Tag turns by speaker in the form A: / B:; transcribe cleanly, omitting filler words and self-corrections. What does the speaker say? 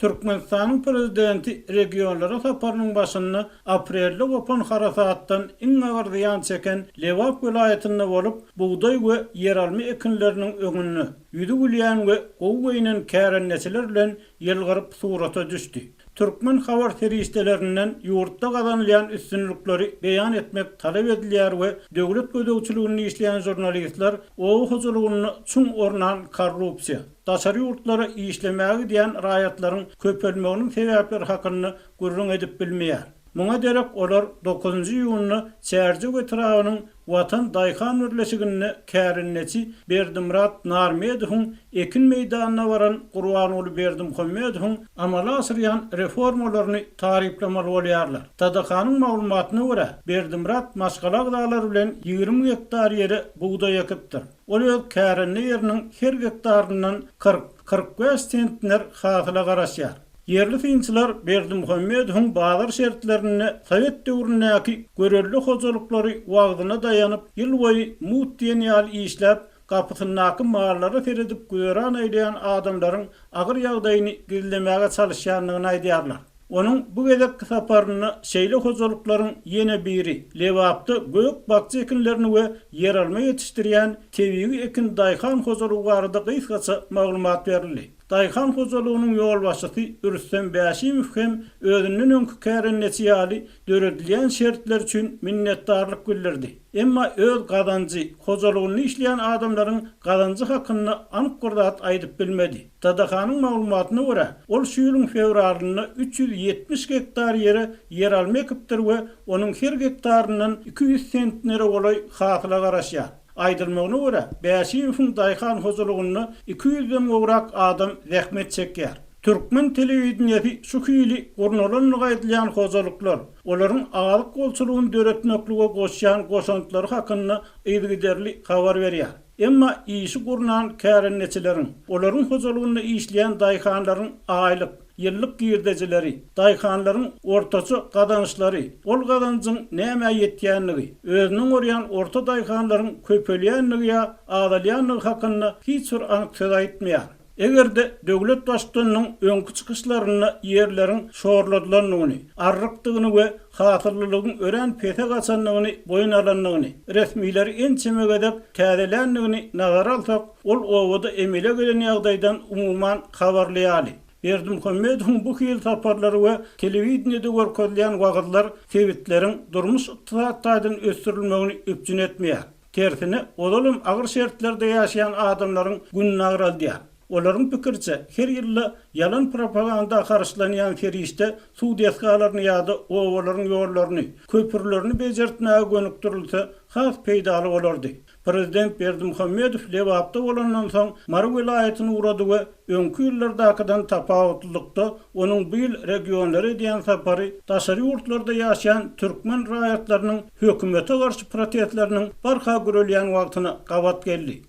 A: Türkmenistanyň prezidenti regionlara saparynyň başynda aprelde gopan harasatdan iň agyr zyýan çeken Lebap welaýatynda bolup, bugdaý we ýeralma ekinleriniň öňünde ýüzi gülýän we gowy geýnen kärendeçiler bilen ýylgyryp surata düşdi. Türkmen habar serişdelerinden ýurtda gazanylýan üstünlikleri beýan etmek talap edilýär we döwlet gözegçiliginde işleýän žurnalistler oba hojalygynda çuň ornan korrupsiýa, daşary ýurtlara işlemäge gidýän raýatlaryň köpelmeginiň sebäpleri hakynda gürrüň edip bilmeýär. Muňa derek olar dokuzynjy iýunda Çärjew etrabynyň Watan daýhan birleşiginde kärendeçi Berdimyrat Narmedowyň ekin meýdanyna baran Gurbanguly Berdimuhamedowyň amala aşyrýan reformalaryny taryplamaly bolýarlar. TDH-nyň maglumatyna görä, Berdimyrat maşgala agzalary bilen 20 gektar ýere bugdaý ekipdir. Ol öz kärende ýeriniň her gektaryndan 40, 45 sentner hasyla garaşýar. Ýerli synçylar Berdimuhamedowyň bazar şertlerinde sowet döwründäki görelde hojalyklary wagzyna daýanyp, ýylboýy mugt diýen ýaly işläp, gapysyndaky mallara seredip güzeran eýleýän adamlaryň agyr ýagdaýyny gizlemäge çalyşýandygyny aýdýarlar. Onuň bu gezekki saparynda şeýle hojalyklaryň ýene biri, Lebapda gök-bakja ekinlerini we ýeralma ýetişdirýän Tebigy ekin daýhan hojalygy barada gysgaça maglumat berildi. Daýhan hojalygynyň ýolbaşçysy Rüstem Bäşimow hem özünden öňki kärendeçi ýaly döredilýän şertler üçin minnetdarlyk bildirdi. Emma öz gazanjy, hojalygynda işleýän adamlaryň gazanjy hakynda anyk bir zat aýdyp bilmedi. TDH-nyň maglumatyna görä, ol şu ýylyň fewralynda 370 gektar ýere ýeralma ekipdir we onuň her gektaryndan 200 sentnere golaý hasyla garaşýar. Aýdylmagyna görä, Bäşimowyň daýhan hojalygynda iki ýüzden gowrak adam zähmet çekýär. Türkmen telewideniýesi şu hili gurnalandygy aýdylýan hojalyklar, olaryň azyk bolçulygyny döretmeklige goşýan goşantlary hakynda yzygiderli habar berýär. Emma işi gurnan kärendeçileriň, olaryň hojalygynda işleýän daýhanlaryň aýlyk, ýyllyk girdejileri, daýhanlaryň ortaça gazançlary, ol gazanjyň nämä ýetýändigi, özüni oňarýan orta daýhanlaryň köpelýändigi ýa azalýandygy hakynda hiç bir anyk söz aýtmaýar. Eger-de döwlet baştutanynyň öňki çykyşlarynda ýerleriň şorladylandygyny, arrykdygyny we hasyllylygyň örän pese gaçandygyny boýun alandygyny, resmileri ençeme gezek täzeländigini nazara alsak, ol obada emele gelen ýagdaýdan umuman habarly ýaly. Berdimuhamedowyň bu hili saparlary we telewideniýede görkezilýän wagyzlar sebitleriň durmuş-ykdysady taýdan ösdürilmegini üpjün etmeýär. Tersine, ozalam agyr şertlerde ýaşaýan adamlaryň gününi agraldýar. Olaryň pikiriçe, her ýylda ýalan propaganda harçlanýan serişde suw desgalaryny ýa-da obalaryň ýollaryny, köprülerini bejertmäge gönükdirilse, has peýdaly bolardy. Prezident Berdimuhamedow Lebapda bolandan soň, Mary welaýatyna ugrady we öňki ýyllardakydan tapawutlylykda, onuň bu ýyl regionlara edýän sapary daşary ýurtlarda ýaşaýan türkmen raýatlarynyň hökümete garşy protestleriniň barha gürelýän wagtyna gabat geldi.